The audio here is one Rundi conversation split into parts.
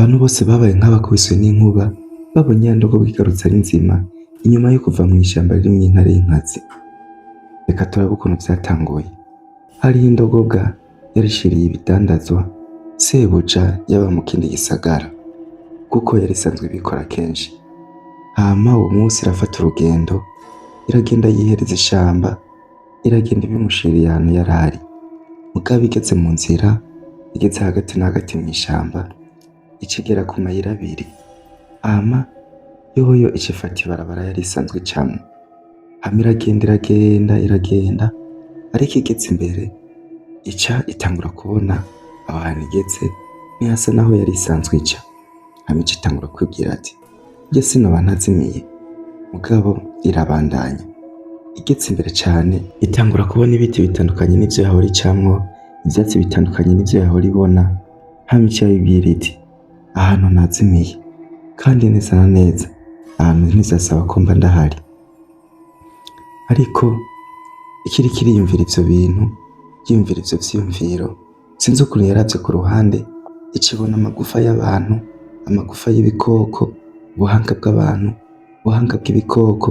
Abantu bose babaye nk'abakubiswe n'inkuba babonye ya ndogobwa igarutse ari nzima inyuma yo kuva mw'ishamba ririmwo intare y'inkazi. Reka turabe ukuntu vyatanguye. Hariho indogobwa yarishiriye ibidandazwa sebuja yaba mu kindi gisagara, kuko yari isanzwe ibikora kenshi. Hama uwo munsi irafata urugendo, iragenda yihereza ishamba, iragenda ibimushiriye ahantu yarari. Mugabo igeze mu nzira, igeze hagati na hagati mw'ishamba, ica igera ku mayira abiri. Hama yoyo ica ifata ibarabara yari isanzwe icamwo. Hama iragenda iragenda iragenda, ariko igeze imbere ica itangura kubona aho hantu igeze ntihasa naho yari isanzwe ica. Hama ica itangura kwibwira ati: "Burya sinoba ntazimiye?" Mugabo irabandanya. Igeze imbere cane itangura kubona ibiti bitandukanye n'ivyo yahora icamwo, ivyatsi bitandukanye n'ivyo yahora ibona. Hama ica yibwira iti: "Ahantu nazimiye, kandi neza na neza ahantu ntivyasaba ko mba ndahari." Ariko ikiriko iriyumvira ivyo bintu, yiyumvira ivyo vyiyumviro, sinzi ukuntu yaravye ku ruhande, ica ibona amagufa y'abantu, amagufa y'ibikoko, ubuhanga bw'abantu, ubuhanga bw'ibikoko.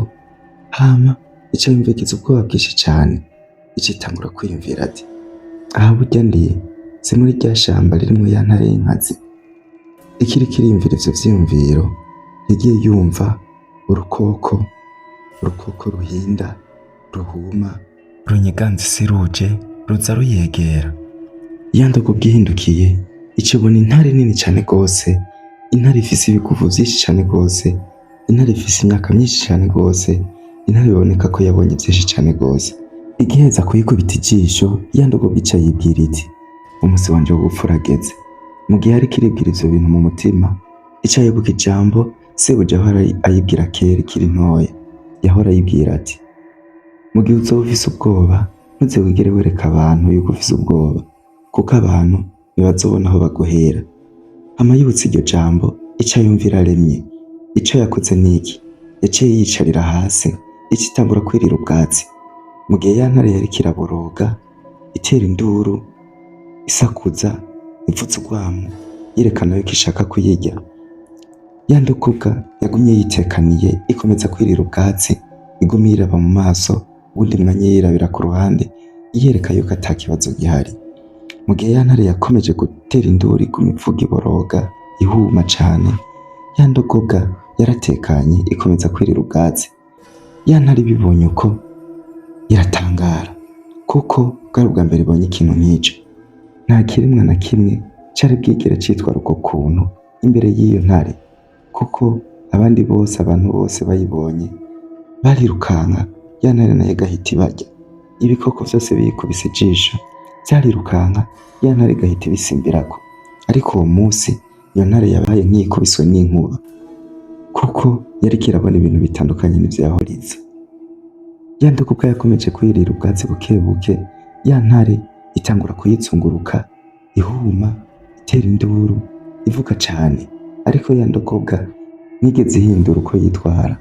Hama ica yumva igize ubwoba bwinshi cane, ica itangura kwiyumvira ati: "Aha burya ndi si muri rya shamba ririmwo ya ntare y'inkazi?" Ikiriko iriyumvira ivyo vyiyumviro, yagiye yumva urukoko, urukoko ruhinda, ruhuma, runyiganza isi ruje, ruza ruyegera. Ya ndogobwa ihindukiye, ica ibona intare nini cane gose, intare ifise ibiguvu vyinshi cane gose, intare ifise imyaka myinshi cane gose, intare biboneka ko yabonye vyinshi cane gose. Igiheza kuyikubita ijisho, ya ndogobwa ica yibwira iti: "Umusi wanje wo gupfa urageze." Mu gihe ariko iribwira ivyo bintu mu mutima, ica yibuka ijambo sebuja yahora ayibwira kera ikiri ntoya. Yahora ayibwira ati: "Mu gihe uzoba ufise ubwoba, ntuze wigere wereka abantu yuko ufise ubwoba, kuko abantu ntibazobona aho baguhera." Hama yibutse iryo jambo, ica yumva iraremye. Ico yakoze niki? Yaciye yiyicarira hasi, ica itangura kwirira ubwatsi. Mu gihe ya ntare yariko iraboroga, itera induru, isakuza, ivuza urwamo, yerekana yuko ishaka kuyirya, ya ndogobwa yagumye yitekaniye, ikomeza kwirira ubwatsi, iguma yiraba mu maso, uwundi mwanya yirabira ku ruhande, iyereka yuko ata kibazo gihari. Mu gihe ya ntare yakomeje gutera induru, iguma ivuga, iboroga, ihuma cane, ya ndogobwa yaratekanye, ikomeza kwirira ubwatsi. Ya ntare ibibonye uko iratangara, kuko bwari ubwa mbere ibonye ikintu nk'ico. Nta kiremwa na kimwe cari bwigere citwara uko kuntu imbere y'iyo ntare, kuko abandi bose, abantu bose bayibonye barirukanka, ya ntare nayo igahita ibarya. Ibikoko vyose biyikubise ijisho vyarirukanka, ya ntare igahita ibisimbirako. Ariko uwo musi iyo ntare yabaye nk'iyikubiswe n'inkuba, kuko yariko irabona ibintu bitandukanye n'ivyo yahora izi. Ya ndogobwa yakomeje kwirira ubwatsi buke buke, ya ntare itangura kuyizunguruka, ihuma, itera induru, ivuga cane. Ariko ya ndogobwa ntiyigeze ihindura uko yitwara,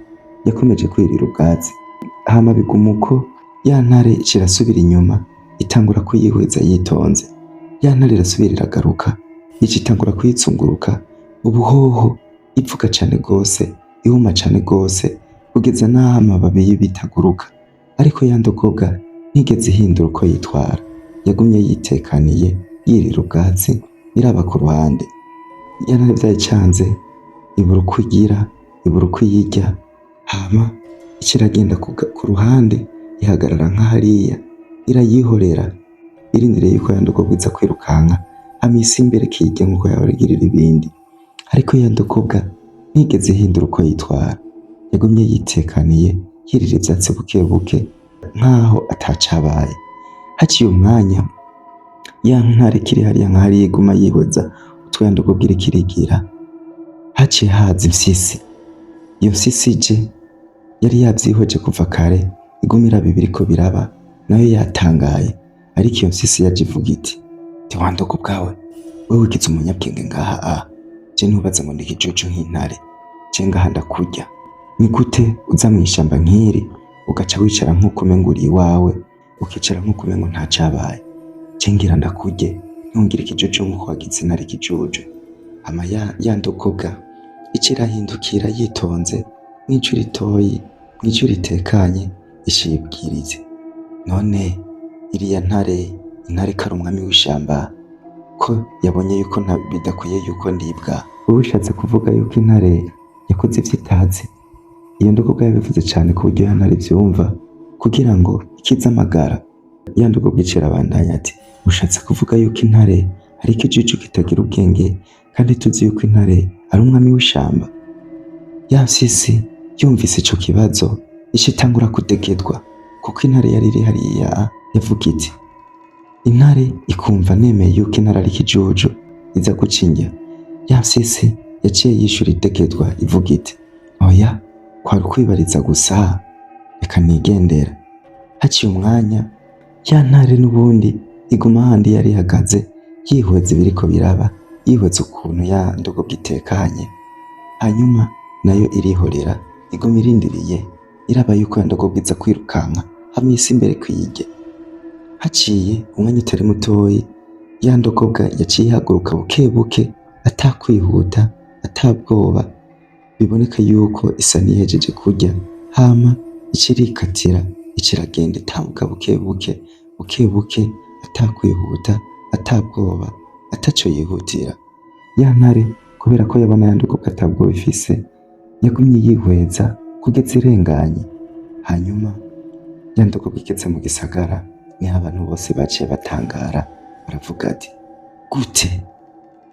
yakomeje kwirira ubwatsi. Hama biguma uko, ya ntare ica irasubira inyuma, itangura kuyihweza yitonze. Ya ntare irasubira iragaruka, ica itangura kuyizunguruka, ubuhoho ivuga cane gose, ihuma cane gose, kugeza n'aho amababi y'ibiti aguruka. Ariko ya ndogobwa ntiyigeze ihindura uko yitwara, yagumye yitekaniye, yirira ubwatsi, iraba ku ruhande. Ya ntare vyayicanze, ibura uko igira, ibura uko iyirya. Hama ica iragenda ku ruhande, ihagarara nka hariya, irayihorera, irindiriye yuko ya ndogobwa iza kwirukanka, hama iyisimbire ikiyirya nkuko yahora igirira ibindi. Ariko ya ndogobwa ntiyigeze ihindura uko yitwara, yagumye yitekaniye, yirira ivyatsi buke buke, nkaho atacabaye. Haciye umwanya, ya ntare ikiri hariya nka hariya, iguma yihweza utwo ya ndogobwa iriko irigira, haciye haza imfyisi. Iyo mfyisi ije yari yavyihweje kuva kare, iguma iraba ibiriko biraba, nayo yatangaye. Ariko iyo mfyisi yaje ivuga iti: "Wa ndogobwa we, wewe wigize umunyabwenge ngaha, a je ntubaze ngo ndi ikijuju nk'intare, je ngaha ndakurya. Ni gute uza mw'ishamba nk'iri ugaca wicara nk'uko umengo uri iwawe, ukicara nk'uko umengo nta cabaye? Je ngira ndakurye, ntungire ikijuju nk'uko wagize intare ikijuju." Hama ya ndogobwa ica irahindukira yitonze, mw'ijwi ritoyi, mw'ijwi ritekanye, ica iyibwira iti: none iriya ntare, intare ko ari umwami w'ishamba, ko yabonye yuko bidakwiye yuko ndibwa, wowe ushatse kuvuga yuko intare yakoze ivyo itazi? Iyo ndogobwa yabivuze cane ku buryo ya ntare ivyumva, kugira ngo ikize amagara. Ya ndogobwa ica irabandanya ati: ushatse kuvuga yuko intare ari ikijuju kitagira ubwenge, kandi tuzi yuko intare ari umwami w'ishamba? Ya mfyisi yumvise ico kibazo, ica itangura kudegedwa, kuko intare yari iri hariya. Yavuga iti: intare ikumva nemeye yuko intare ari ikijuju, iza guca indya. Ya mfyisi yaciye yishura idegedwa, ivuga iti: oya, kwari ukwibariza gusa, reka nigendera. Haciye umwanya, ya ntare n'ubundi iguma handi yari ihagaze, yihweza ibiriko biraba, yihweza ukuntu ya ndogobwa itekanye. Hanyuma nayo irihorera, iguma irindiriye, iraba yuko ya ndogobwa iza kwirukanka hamwe isi imbere kuyirya. Haciye umwanya utari mutoyi, ya ndogobwa yaciye ihaguruka buke buke, atakwihuta, atabwoba, biboneka yuko isa n'iyihejeje kurya. Hama ica irikatira, ica iragenda itambuka buke buke, buke buke, atakwihuta, atabwoba, ataco yihutira. Ya ntare, kubera ko yabona ya ndogobwa atabwoba ifise, yagumye yihweza kugeza irenganye. Hanyuma ya ndogobwa igeze mu gisagara, niho abantu bose baciye batangara, baravuga ati: gute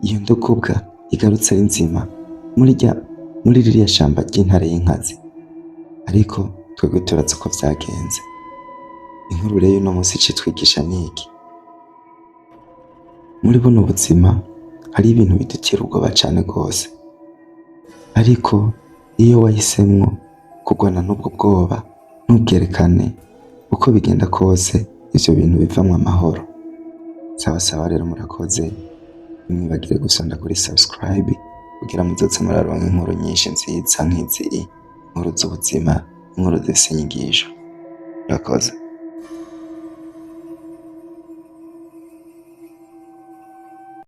iyo ndogobwa igarutse ari nzima muri ririya shamba ry'intare y'inkazi? Ariko twebwe turazi uko vyagenze. Inkuru rero uno munsi icitwigisha niki? Muri buno buzima hari ibintu bidutera ubwoba cane gose, ariko iyo wahisemwo kurwana n'ubwo bwoba, ntubwerekane, uko bigenda kose ivyo bintu bivamwo amahoro. Sawa sawa rero, murakoze. Ntimwibagire gusonda kuri subscribe kugira muzoze muraronka inkuru nyinshi nziza nk'izi, inkuru z'ubuzima, inkuru zifise inyigisho. Murakoze.